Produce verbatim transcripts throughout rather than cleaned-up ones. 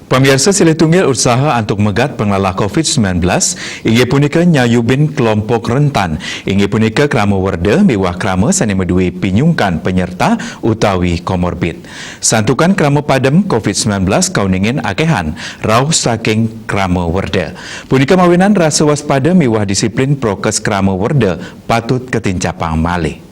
Pamiarsa, silih tunggil usaha antuk megat pengelala covid sembilan belas inggih punika nyayubin kelompok rentan, inggih punika krama werda miwah krama sane madue pinyungkan penyerta utawi komorbid. Santukan krama padem covid sembilan belas kauningin akehan rauh saking krama werda. Punika mawinan rasa waspada miwah disiplin prokes krama werda patut katincapang malih.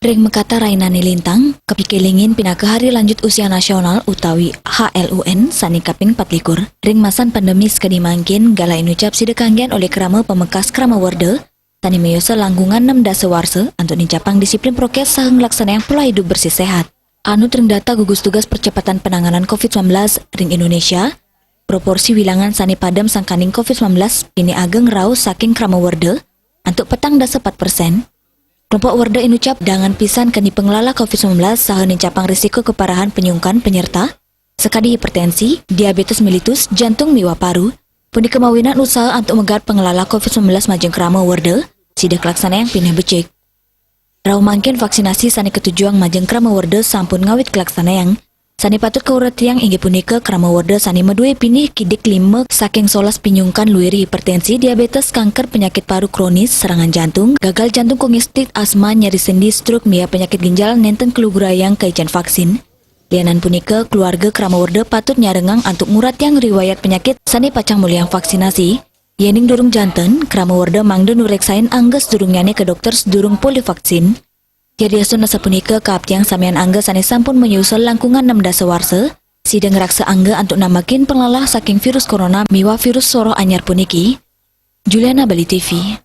Ring mekata rainane lintang, kapikelingin pinaka Hari Lanjut Usia Nasional utawi H L U N sane kaping patlikur. Ring masan pandemi sakadi mangkin, galah inucap sida kanggen olih krama pamekas krama werda, sane mayusa langkungan nem dasa warsa, antuk nincapang disiplin prokes saha nglaksanayang pola idup bersih sehat. Anut ring data gugus tugas percepatan penanganan covid sembilan belas ring Indonesia, proporsi wilangan sane padem sangkaning covid sembilan belas pinih ageng rauh saking krama werda, antuk petang dasa pat persen. Kelompok werda inucap dangan pisan keni pengelala covid sembilan belas saha nincapang risiko keparahan penyungkan penyerta, sakadi hipertensi, diabetes mellitus, jantung miwah paru. Punika mawinan usaha antuk megat pengelala covid sembilan belas majeng krama werda, sida kalaksanayang pinih becik. Rauh mangkin vaksinasi sane katujuang majeng krama werda sampun ngawit kalaksanayang. Sane patut kauratiang inggih punika krama werda sane madue pinih kidik lima saking solas pinyungkan luiri hipertensi, diabetes, kanker, penyakit paru kronis, serangan jantung, gagal jantung, kongestit, asma, nyeri sendi, stroke, miwah penyakit ginjal nenten kalugurayang kaican vaksin. Lianan punika, keluarga krama werda patut nyarengang antuk nguratiang riwayat penyakit sane pacang molihang vaksinasi. Yening durung janten, krama werda mangda nureksain angga sadurungnyane ka dokter sadurung polih vaksin. Yadiastun asapunika, kaaptiang samian angga sane sampun manyusul langkungan nem dasa warsa, sida ngraksa angga antuk nambakin pengelala saking virus corona miwah virus soroh anyar puniki. Juliana, Bali T V.